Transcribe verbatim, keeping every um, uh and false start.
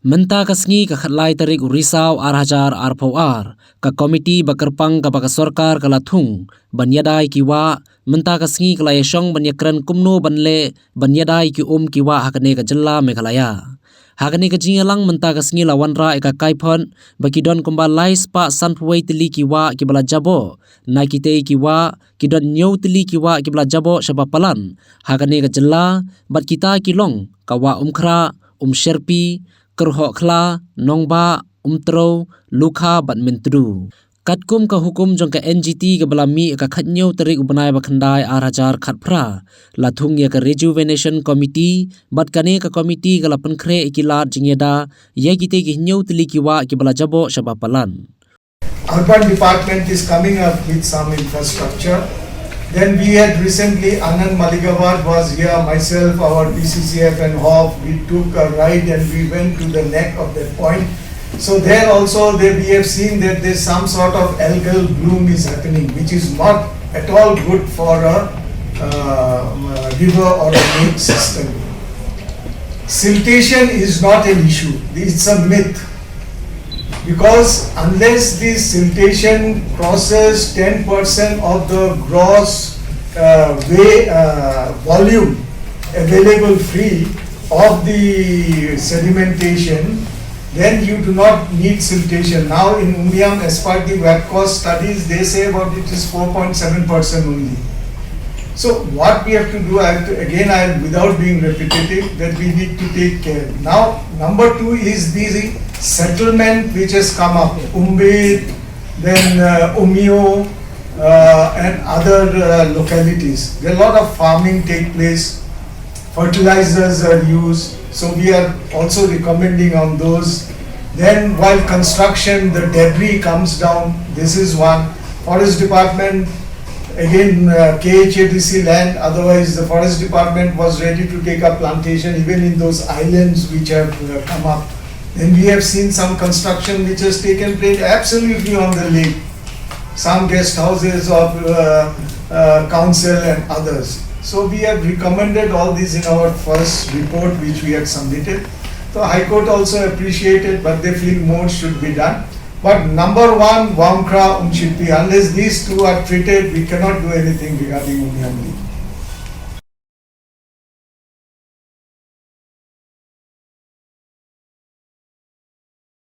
Mynta ka sngi ka khatlai tarik u Risaw ar hajar arphew ar, ka komiti ba kyrpang kaba ka sorkar ka la thung ban ïada ïa ki wah, mynta ka sngi ka la ïashong ban ïakren kumno ban leh ban ïada ïa ki um ki wah ha kane ka jylla Meghalaya. Ha kane ka jingïalang mynta ka sngi la wanrah ïa ka kaiphod ba ki don kumba lai spah sanphew wei tylli ki wah kiba la jaboh. Na kitei ki wah ki don hynñiew tylli ki wah kiba la jaboh shaba palat ha kane ka jylla, bad kita ki long ka wah Umkhrah, Umsherpi, Kyrhohkhla, Nongbah, Umtrew, Lukha bad Myntdu. Katkum ka hukum jong ka N G T kaba la mih ka khathynñiew tarik u bnai ba khyndai ar hajar khatphra, la thung ïa ka Rejuvenation Committee, bad kane ka komiti ka la pynkhreh ïa ki lad jingïada ïa kitei ki hynñiew tylli ki wah kiba la jaboh shaba palat. Urban department is coming up with some infrastructure. Then we had recently, Anand Malikabad was here, myself, our P C C F and Hof, we took a ride and we went to the neck of that point. So there also they, we have seen that there's some sort of algal bloom is happening, which is not at all good for a uh, river or a lake system. Siltation is not an issue, it's a myth. Because unless the siltation crosses ten percent of the gross uh, way, uh, volume available free of the sedimentation, then you do not need siltation. Now in Umiam, as per the WAPCOS studies, they say about it is four point seven percent only. So what we have to do, I have to, again, I, without being repetitive, that we need to take care. Now, number two is the settlement which has come up, Umbet, then uh, Umio, uh, and other uh, localities. There are a lot of farming take place, fertilizers are used, so we are also recommending on those. Then while construction, the debris comes down. This is one. Forest department, again, uh, K H A D C land, otherwise the forest department was ready to take up plantation even in those islands which have uh, come up. Then we have seen some construction which has taken place absolutely on the lake. Some guest houses of uh, uh, council and others. So we have recommended all these in our first report which we had submitted. The High Court also appreciated, but they feel more should be done. But number one, Wamkra, Umshipi, unless these two are treated, we cannot do anything regarding Umiam Lake.